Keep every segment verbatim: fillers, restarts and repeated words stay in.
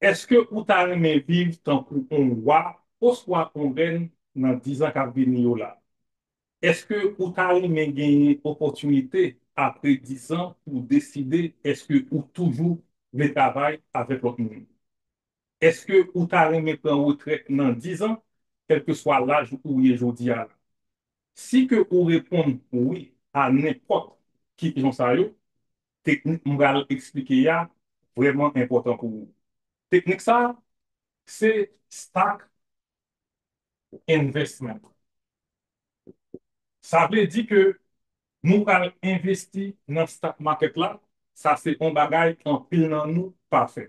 Èske ou ta renmen viv tankou yon wa oswa yon rèn nan diz an k ap vini yo la? Èske ou ta renmen genyen opòtinite apre diz an pou w deside èske ou toujou vle travay avèk lòt moun? Èske ou ta renmen pran retrèt nan diz an, kèlkeswa laj ou ye jodi a la? Si ke ou reponn wi a nenpòt kesyon sa yo, teknik m pral eksplike a vrèman enpòtan pou ou. Teknik sa a, se stock investment. Sa vle di ke nou pral envesti nan stock market la, sa se yon bagay anpil nan nou pa fè.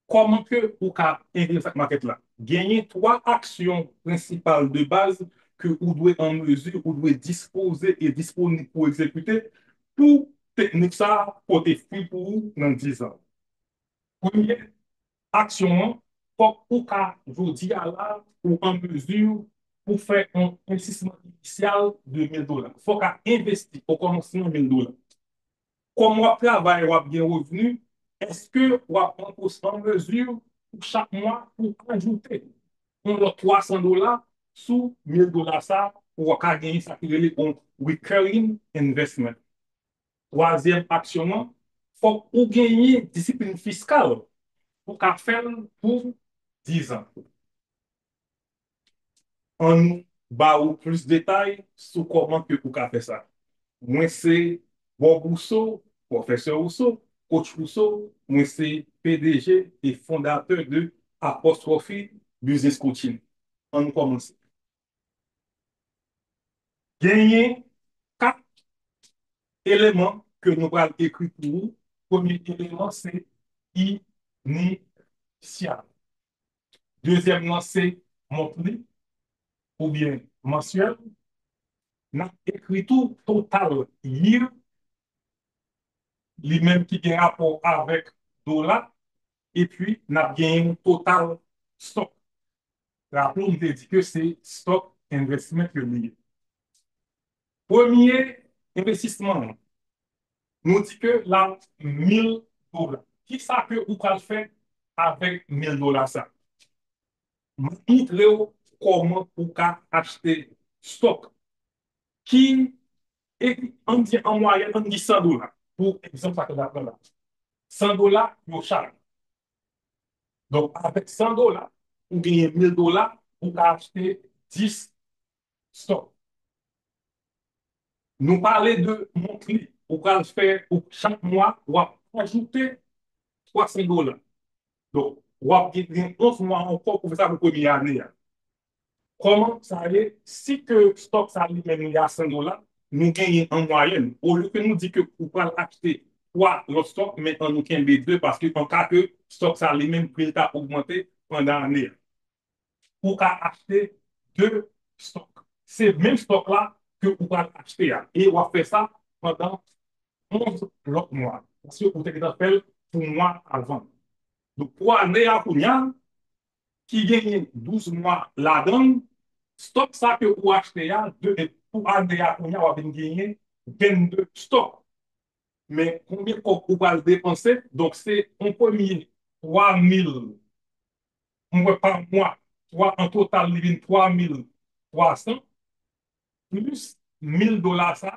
Kòman ke ou ka envesti nan stock market la? Genyen twa aksyon prensipal de baz ke ou dwe an mezi, ou dwe dispoze e disponib pou egzekite pou teknik sa a pote fwi pou ou nan diz an. Premye aksyon an, fòk ou ka, jodi a la, ou an mezi pou fè yon envestisman inisyal de mil dola. Fòk ou ka envesti o kòmansman mil dola. Kòm w ap travay, w ap gen revni, èske w ap an pos-, an mezi pou chak mwa pou ajoute yon lòt twa san dola sou mil dola sa a pou w ka genyen sa ki rele yon recurring investment? Twazyèm aksyon an, fòk ou genyen disiplin fiskal pou ka fè l pou diz an. Ann ba ou plis detay sou kòman ke ou ka fè sa. Mwen se Bob Rousseau, pwofesè Rousseau, coach Rousseau, mwen se P D G e fondatè de Apostrophe Business Coaching. Ann kòmanse. Genyen kat eleman ke nou pral ekri pou ou. Premye eleman se inisyal. Dezyèm nan se monthly oubyen mansyèl. N ap ekri tou total yield, li menm ki gen rapò avèk dola, epi n ap genyen yon total stock. Raple w, m te di ke se stock investment ke li ye. Premye envestisman an, nou di ke l ap mil dola. Kisa ke ou pral fè avèk mil dola sa? M ap montre w kòman ou ka achte stock ki, e, ann di an mwayèn, ann di san dola. Pou egzanp sa ke n ap pran la. San dola, yo chak. Donk, avèk san dola, ou genyen mil dola, ou ka achte dis stock. Nou pale de monthly, ou pral fè, ou, chak mwa, w ap ajoute twa san dola. Donk, w ap gen, gen onz mwa ankò pou fè sa pou premye ane a. Kòman sa ye? Si ke stock sa li menm li a san dola, nou genyen an mwayèn. Olye ke nou di ke ou pral achte twa lòt stock, men ann nou kenbe de, paske an ka ke stock sa li menm pri l ta ogmante pandan ane a, ou ka achte de stock. Se menm stock la ke ou pral achte a. E w ap fè sa pandan onz lòt mwa. Paske ou te gentan fè l pou mwa avan. Donk, pou ane a kounye a, ki genyen douz mwa ladan l, stock sa ke ou achte a, de, pou ane a kounye a, w ap vin genyen vennde stock. Men konbyen kòb ou pral depanse? Donk, se yon premye twa mil, mwen wè pa mwa, twa, an total, li vin twa mil twa san, plis mil dola sa.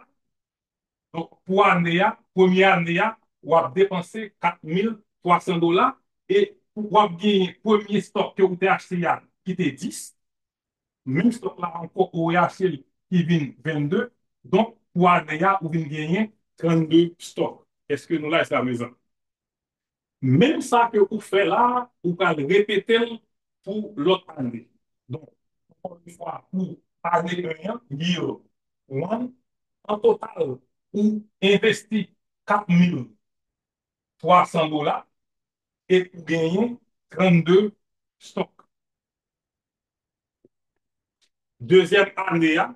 Donk, pou ane a, premye ane a, w ap depanse kat mil twa san dola e w ap genyen premye stock ke ou te achte a, ki te dis. Menm stock la ankò, ou reachte l, ki vin vennde. Donk, pou ane a, ou vin genyen trannde stock. Èske nou la jiska prezan? Menm sa ke ou fè la, ou pral repete l pou lòt ane. Donk, ankò yon fwa, pou ane en an, year one, an total, ou envesti kat mil twa san dola e ou genyen trannde stock. Dezyèm ane a,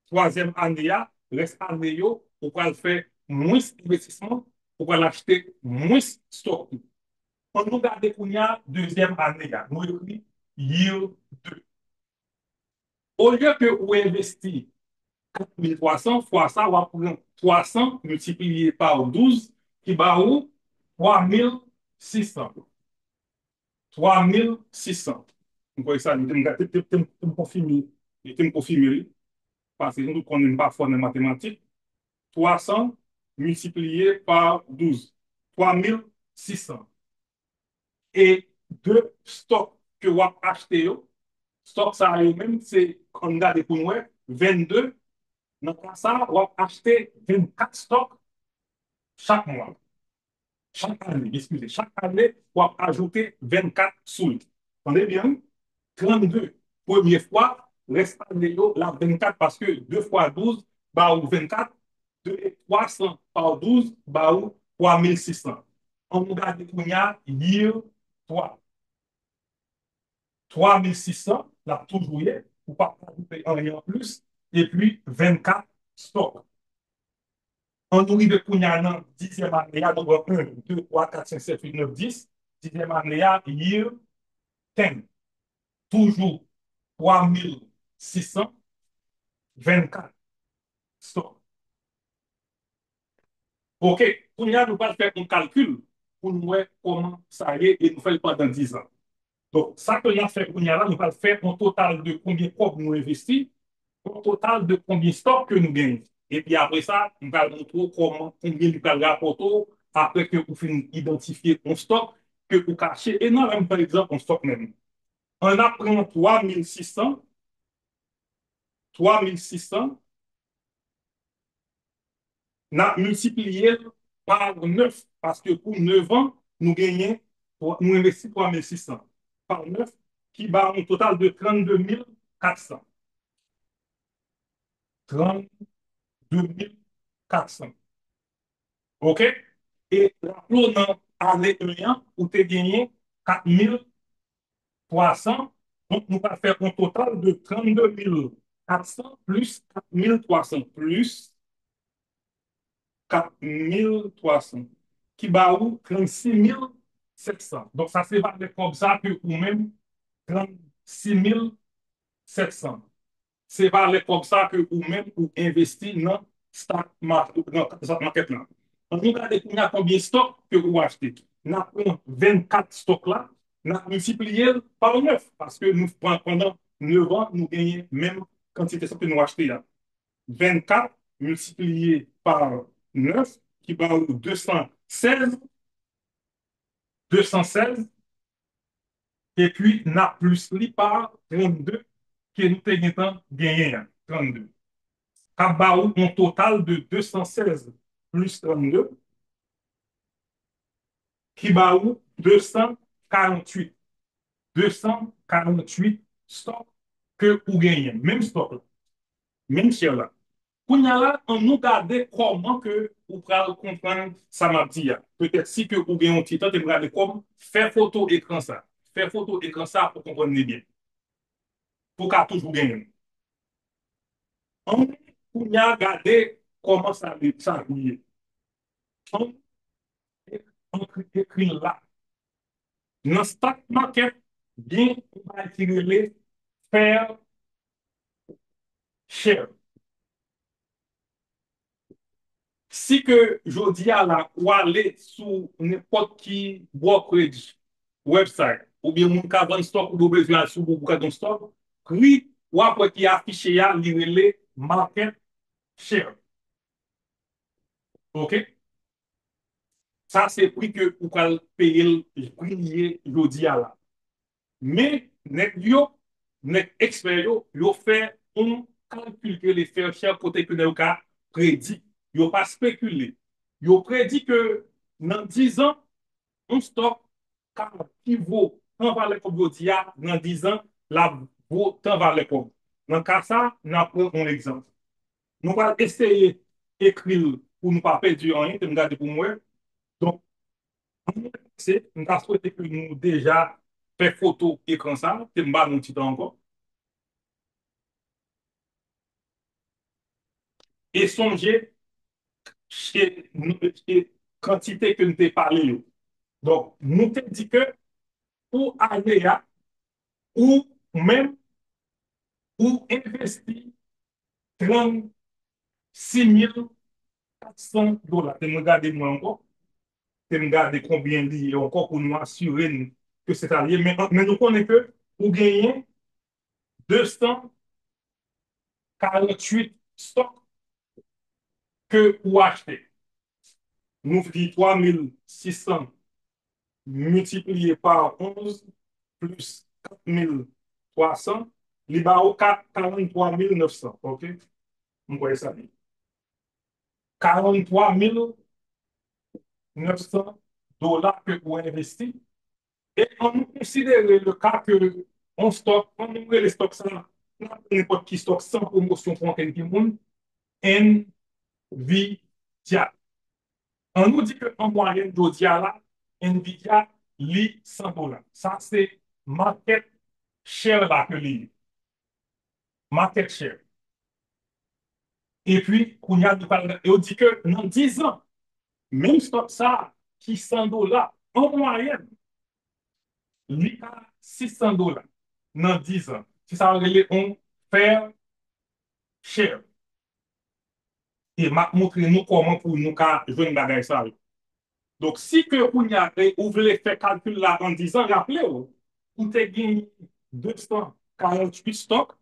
twazyèm ane a, rès ane yo, ou pral fè mwens envestisman, ou pral achte mwens stock tou. Ann nou gade kounye a dezyèm ane a. Nou ekri year de. Olye ke ou envesti kat mil twa san, fwa sa, w ap pran twa san miltipliye pa douz, ki ba ou twa mil sis san. twa mil sis san. Mwen kwè sa, li te m gade, te, te, te, te m konfime, li te m konfime li. Paske nou tout konnen m pa fò nan matematik. Twa san miltipliye pa douz. Twa mil sis san. E de stòk ke w ap achte yo, stòk sa yo menm, se, ann gade pou n wè, vennde. Nan ka sa, w ap achte vennkat stòk chak mwa. Chak ane, eskize, chak ane, w ap ajoute vennkat sou li. Tande byen, wi. Trannde, premye fwa, rès ane yo, l ap vennkat, paske de fwa douz ba ou vennkat, de twa san pa douz ba ou twa mil sis san. Ann nou gade kounye a, year twa. Twa mil sis san, l ap toujou ye, ou p ap ajoute anyen anplis, epi vennkat stòk. Ann nou rive kounye a nan dizyèm ane a, nou pran en, de, twa, kat, senk, sèt, uit, nèf, dis, dizyèm ane a, year ten. Toujou twa mil sis san vennkat stòk. Oke, kounye a nou pral fè yon kalkil pou nou wè kòman sa ye e nou fè l pandan diz an. Donk, sa ke n ap fè kounye a la, nou pral fè yon total de konbyen kòb nou envesti, yon total de konbyen stòk ke nou genyen. Epi apre sa, m pral montre w kòman, konbyen li pral rapòte w apre ke ou fin idantifye yon stòk ke ou ka achte. E nan menm, pa egzanp, yon stòk menm. Ann ap pran twa mil sis san, twa mil sis san, n ap miltipliye l pa nèf, paske pou nèf an, nou genyen, nou envesti twa mil sis san pa nèf, ki ba yon total de trannde mil kat san. Trannde mil kat san. Oke? E raple w nan ane en an, ou te genyen kat mil twa san. Donk, nou pral fè yon total de trannde mil kat san plis kat mil twa san plis kat mil twa san, ki ba ou trannsis mil sèt san. Donk, sa se valè kòb sa ke ou menm, trannsis mil sèt san. Se valè kòb sa ke ou menm ou envesti nan stock market, nan stock market la. Ann nou gade kounye a konbyen stòk ke ou achte. N ap pran vennkat stòk la, n ap miltipliye l pa nèf, paske nou pran pandan nèf an, nou genyen menm kantite stòk ke nou achte a. Vennkat miltipliye pa nèf, ki ba ou de san sèz, de san sèz, epi n ap plis li pa trannde ke nou te gentan genyen an, trannde. K ap ba ou yon total de de san sèz plis trannde, ki ba ou de san karanntuit. De san karanntuit stòk ke ou genyen, menm stòk la, menm share la. Kounye a la, ann nou gade kòman ke ou pral konprann sa m ap di a. Petèt si ke ou gen yon ti tan, te m gade kòm fè foto ekran sa. Fè foto ekran sa pou konprann li byen. Pou w ka toujou genyen l. Ann kounye a gade kòman sa li, sa li ye. Ann ekri, ekri l la. Nan stock market, gen yon bagay ki rele fair share. Si ke jodi a la, ou ale sou nenpòt ki brokerage website, oubyen moun ka vann stock, ou bezwen al sou Google, ou ka gade yon stock, pri w ap wè ki afiche a, li rele market share. Oke? Sa se pri ke ou pral peye l, pri li ye jodi a la. Men, nèg yo, nèg ekspè yo, yo fè yon kalkil ke le fair share kote ke nèg yo ka predi. Yo pa spekile. Yo predi ke nan diz an, yon stock ka, ki vo tan valè kòb jodi a, nan diz an, l ap vo tan valè kòb. Nan ka sa, n ap pran yon egzanp. Nou pral eseye ekri l pou nou pa pèdi anyen, ke m gade pou m wè. Donk, ann nou pase, m ta swete ke nou deja fè foto ekran sa, ke m ba nou ti tan ankò. E sonje, e, e kantite ke n te pale yo. Donk, nou te di ke pou ane a, ou menm, ou envesti trannsis mil kat san dola. Te mwen gade mwen ankò. Te m gade konbyen li ye ankò pou nou asire n ke se sa l ye, men, men nou konnen ke ou genyen de san karanntuit stòk ke ou achte. Nou di twa mil sis san miltipliye pa onz plis kat mil twa san, li ba ou ka-, karanntwa mil nèf san, oke? M kwè sa li. Karanntwa mil nèf san dola ke ou envesti. E ann nou konsidere le ka ke yon stòk, ann nou rele stòk sa, n ap nenpòt ki stòk san pwomosyon pou ankenn ki moun, Nvidia. Ann nou di ke an mwayèn jodi a la, Nvidia li san dola. Sa se market share la ke li ye. Market share. Epi, kounye a, nou pral, yo di ke nan diz an, menm stòk sa a ki san dola, an mwayèn, li ka sis san dola nan diz an. Se sa yo rele yon fair share. E m ap montre nou kòman pou nou ka jwenn bagay sa yo. Donk, si ke kounye a, e, ou vle fè kalkil la an diz an, raple w, ou te gen de san karanntuit stòk.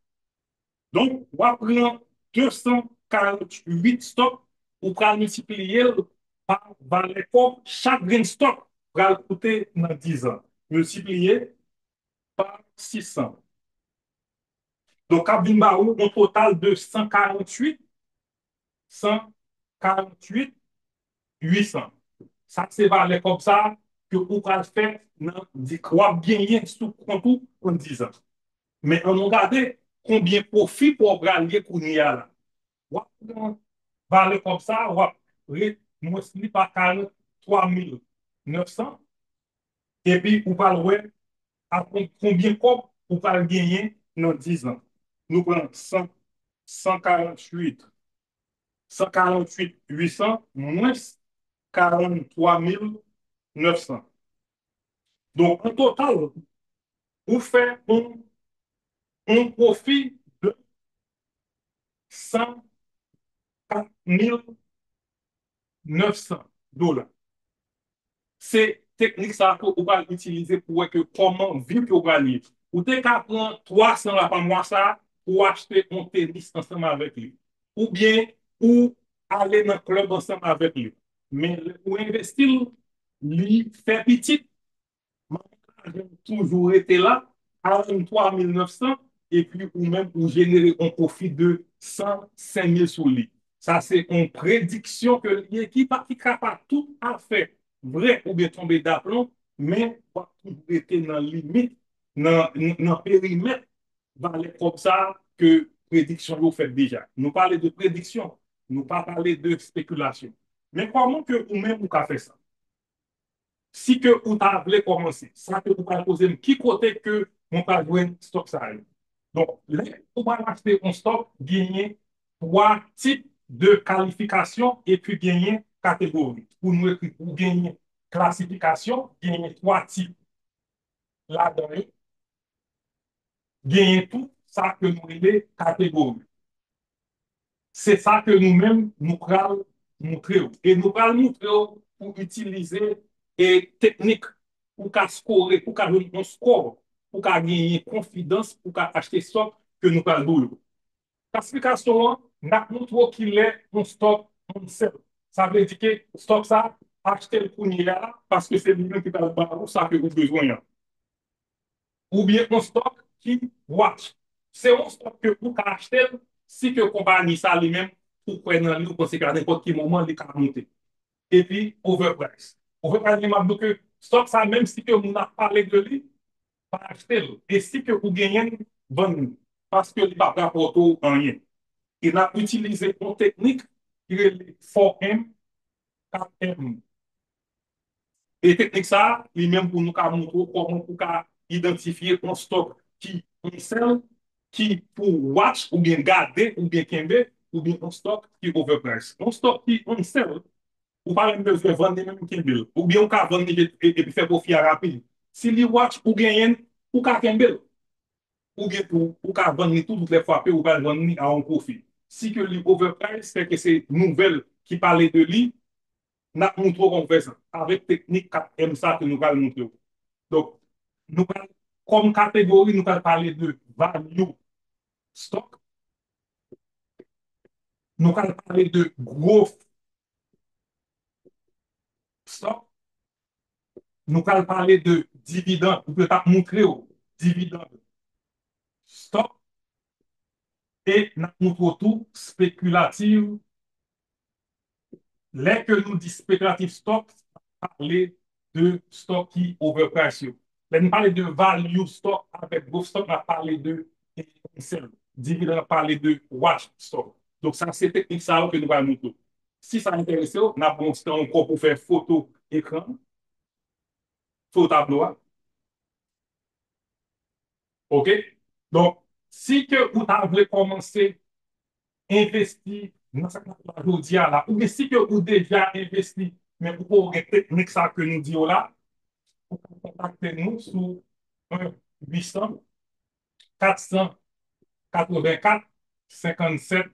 Donk, w ap pran de san karanntuit stòk, ou pral miltipliye l pa valè kòb chak grenn stòk pral koute nan diz an. Miltipliye pa sis san. Donk, k ap vin ba ou yon total de san karanntuit, san karanntuit, uit san. Sa se valè kòb sa ke ou pral fè nan di, w ap genyen sou kont ou an diz an. Men ann nou gade konbyen pwofi pou w pral ye kounye a la. W ap pran valè kòb sa, w ap re-, mwens li pa karanntwa mil nèf san, epi ou pral wè apre konbyen kòb ou pral genyen nan diz an. Nou pran san, san karanntuit, san karanntuit uit san mwens karanntwa mil nèf san. Donk, an total, ou fè yon, yon pwofi de san kat mil nèf san dola. Se teknik sa a ke ou pral itilize pou wè ke kòman vi ke ou pral ye. Ou te ka pran twa san la pa mwa sa a pou w achte yon tenis ansanm avèk li. Oubyen ou ale nan klèb ansanm avèk li. Men lè ou envesti l, li fè pitit, men lajan toujou rete la, karanntwa mil nèf san, epi ou menm ou jenere yon pwofi de san senk mil sou li. Sa se yon prediksyon ke li ye ki pa, ki ka pa tout afè vrè oubyen tonbe daplon, men w ap toujou rete nan limit, nan, nan perimèt valè kòb sa a ke prediksyon yo fèt deja. Nou pale de prediksyon, nou pa pale de spekilasyon. Men kòman ke ou menm ou ka fè sa? Si ke ou ta vle kòmanse, sa ke ou pral poze m, ki kote ke mwen pral jwenn stòk sa yo? Donk, lè ou pral achte yon stòk, genyen twa tip de kalifikasyon epi genyen kategori. Pou nou ekri, ou genyen klasifikasyon, genyen twa tip ladan yo, genyen tou sa ke nou rele kategori. Se sa ke nou menm, nou pral montre w. E nou pral montre w pou itilize e teknik pou ka skore, pou ka jwenn yon skò, pou ka genyen konfidans, pou ka achte stòk ke nou pral ba w yo. Klasifikasyon an, n ap montre w kilè yon stòk on sell. Sa vle di ke stòk sa, achte l kounye a, paske se li menm ki pral ba ou sa ke ou bezwen an. Oubyen yon stòk ki watch. Se yon stòk ke ou ka achte l si ke konpayi sa li menm ou kwè nan li, ou panse ke a nenpòt ki moman li ka monte. Epi overprice. Overprice, men m ap di w ke stòk sa, menm si ke moun ap pale de li, pa achte l. E si ke ou genyen l, vann li. Paske li p ap rapòte w anyen. E n ap itilize yon teknik ki rele four M, kat M. E teknik sa a, li menm pou nou ka montre w kòman pou ka idantifye yon stòk ki on sell, ki pou watch oubyen gade oubyen kenbe, oubyen yon stòk ki overprice. Yon stòk ki on sell, ou pa menm bezwen vann li, menm kenbe l. Oubyen ou ka vann li e, e, epi fè pwofi a rapid. Si li watch ou genyen l, ou ka kenbe l. Oubyen tou, ou ka vann li tou, tout lè frape, ou pral vann li a yon pwofi. Si ke li overprice, sèke se nouvèl ki pale de li, n ap montre w kòman fè sa. Avèk teknik kat M sa ke nou pral montre w. Donk, Nou pral, kòm kategori, nou pral pale de value stock. Nou pral pale de growth stock. Nou pral pale de dividend, ou pral montre w dividend stock. E n ap montre w tou speculative. Lè ke nou di speculative stock, pale de stock ki overprice yo. Lè nou pale de value stock avèk growth stock, n ap pale de sèl dividend, n ap pale de watch stock. Donk, sa se teknik sa yo ke nou pral montre w. Si sa enterese w, n ap ba w ti tan ankò pou fè foto ekran, foto tablo a. Oke? Donk, si ke ou ta vle kòmanse envesti nan sa k ap la jodi a la, oubyen si ke ou deja envesti, men ou poko gen teknik sa ke nou di yo la, ou ka kontakte nou sou un huit cents quatre cent quatre-vingt-quatre cinquante-sept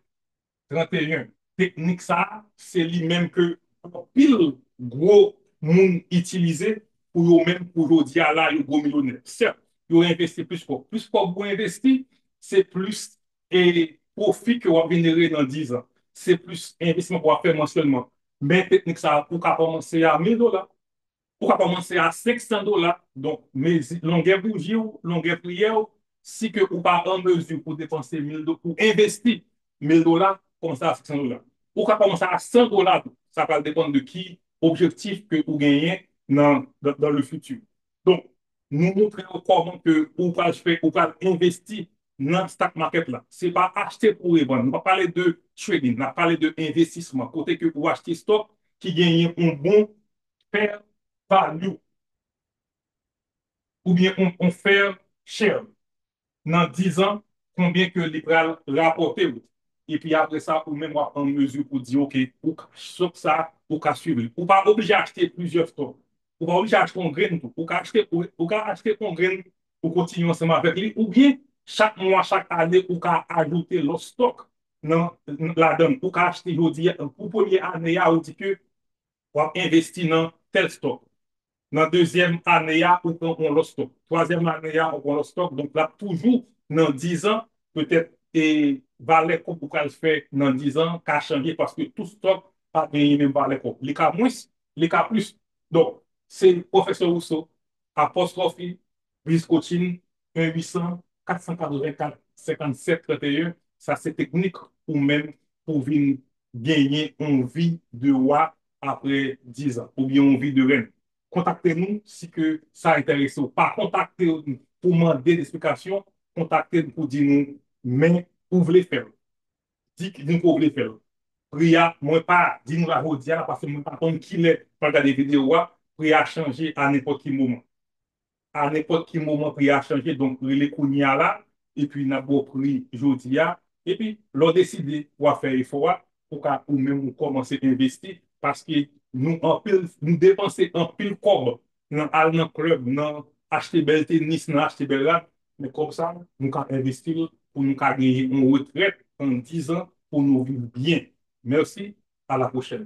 trente et un. Teknik sa a, se li menm ke anpil gwo moun itilize pou yo menm, pou jodi a la, yo gwo milyonè. Sèt, yo envesti plis kòb. Plis kòb ou envesti, se plis e pwofi ke w ap jenere nan diz an. Se plis envestiman ke w ap fè mansyèlman. Men teknik sa a, ou ka kòmanse a mil dola, ou ka kòmanse a senk san dola. Donk, mezi, longè bouji w, longè priyè w, si ke ou pa an mezi pou depanse mil do-, pou envesti mil dola, kòmanse a senk san dola. Ou ka kòmanse a san dola tou. Sa pral depann de ki objektif ke ou genyen nan, dans, dans le futur. Donk, nou montre w kòman ke ou pral fè, ou pral envesti nan stock market la. Se pa achte pou revann. Nou pa pale de trading, n ap pale de envestisman. Kote ke ou achte stock ki genyen yon bon fair value oubyen yon, yon fair share nan diz an, konbyen ke li pral rapòte w. Epi apre sa, ou menm w ap an mezi pou di, oke, ou ka, stock sa, ou ka swiv li. Ou pa oblije achte plizyè stock. Ou pa oblije achte yon grenn tou. Ou ka achte, ou, ou ka achte yon grenn, ou kontinye ansanm avèk li, oubyen chak mwa, chak ane, ou ka ajoute lòt stock nan, nan, ladan l. Ou ka achte jodi a, pou premye ane a, ou di ke w ap envesti nan tèl stock. Nan dezyèm ane a, ou pran yon lòt stock. Twazyèm ane a, ou pran lòt stock. Donk, l ap toujou nan diz an, petèt, e valè kòb ou pral fè nan diz an ka chanje paske tout stock pa genyen menm valè kòb. Li ka mwens, li ka plis. Donk, se Pwofesè Rousseau, apostrophe, Biz Coaching, un huit cents quatre cent quatre-vingt-quatre cinquante-sept trente et un, sa se teknik ou menm pou vin genyen yon vi de wa apre diz an, oubyen yon vi de rèn. Kontakte nou si ke sa enterese w. Pa kontakte nou pou mande esplikasyon, kontakte nou pou di nou, men ou vle fè l. Di, di nou ke w vle fè l. Pri a, mwen pa di nou la jodi a la, paske mwen pa konn kilè pral gade videyo a, pri a chanje a nenpòt ki moman. A nenpòt ki moman pri a chanje, donk rele kounye a la, epi n ap ba w pri jodi a, epi lè w deside w ap fè efò a, ou ka ou menm ou kòmanse envesti, paske nou anpil, nou depanse anpil kòb nan al nan klèb, nan achte bèl tenis, nan achte bèl rad, men kòb sa, nou ka envesti l pou nou ka genyen yon retrèt an diz an pou nou viv byen. Mèsi, a la pwochèn.